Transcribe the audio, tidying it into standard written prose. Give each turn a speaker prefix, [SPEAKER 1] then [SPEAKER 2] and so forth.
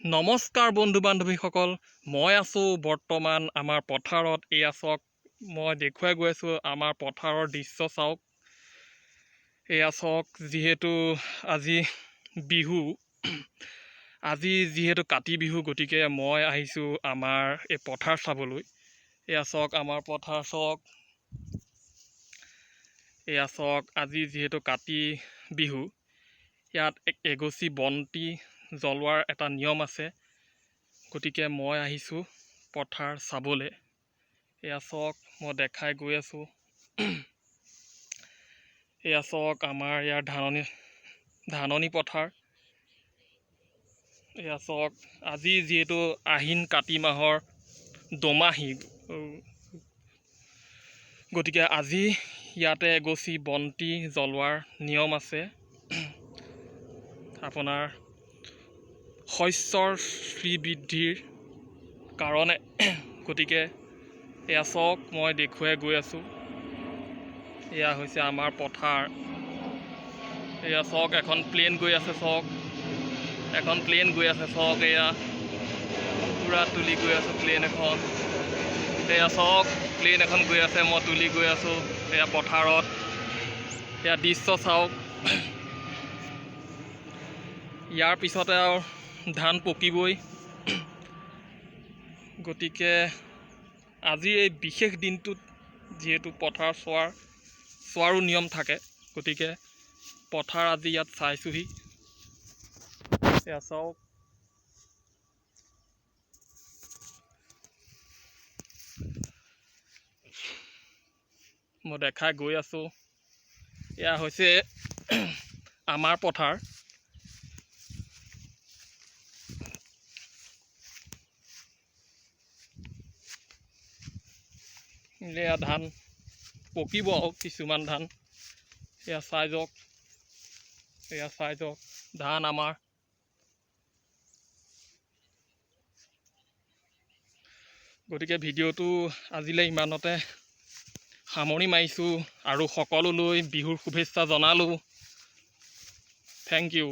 [SPEAKER 1] নমস্কাৰ বন্ধু বান্ধৱীসকল, মই আছোঁ বৰ্তমান আমাৰ পথাৰত। এয়া চাওক, মই দেখুৱাই গৈ আছোঁ আমাৰ পথাৰৰ দৃশ্য চাওক। এয়া চাওক, যিহেতু আজি বিহু, আজি যিহেতু কাতি বিহু, গতিকে মই আহিছোঁ আমাৰ এই পথাৰ চাবলৈ। এয়া চাওক, আমাৰ পথাৰ চাওক। এয়া চাওক, আজি যিহেতু কাতি বিহু, ইয়াত এগছি বন্তি জ্বলোৱাৰ এটা নিয়ম আছে, গতিকে মই আহিছোঁ পথাৰ চাবলৈ। এয়া চাওক, মই দেখাই গৈ আছোঁ। এয়া চাওক, আমাৰ ইয়াৰ ধাননি পথাৰ। এয়া চাওক, আজি যিহেতু আহিন কাতি মাহৰ দোমাহী, গতিকে আজি ইয়াতে এগছি বন্তি জ্বলোৱাৰ নিয়ম আছে। আপোনাৰ শস্যৰ শ্ৰীবৃদ্ধিৰ কাৰণে। গতিকে এয়া চাওক, মই দেখুৱাই গৈ আছোঁ। এয়া হৈছে আমাৰ পথাৰ। এয়া চাওক, এখন প্লেন গৈ আছে। চাওক, এখন প্লেন গৈ আছে। চাওক, এয়া পূৰা তুলি গৈ আছোঁ প্লেন এখন। এয়া চাওক, প্লেন এখন গৈ আছে, মই তুলি গৈ আছোঁ। এয়া পথাৰত এয়া দৃশ্য চাওক। ইয়াৰ পিছতে আৰু ধান পকিবই। গতিকে আজিৰ এই বিশেষ দিনটোত যিহেতু পথাৰ চোৱাৰো নিয়ম থাকে, গতিকে পথাৰ আজি ইয়াত চাইছোঁহি। এয়া চাওক, মই দেখাই গৈ আছোঁ। এয়া হৈছে আমাৰ পথাৰ। এয়া ধান পকিব আৰু কিছুমান ধান। এয়া চাই যাওক, এয়া চাই যাওক ধান আমাৰ। গতিকে ভিডিঅ'টো আজিলৈ ইমানতে সামৰণি মাৰিছোঁ আৰু সকলোলৈ বিহুৰ শুভেচ্ছা জনালোঁ। Thank you.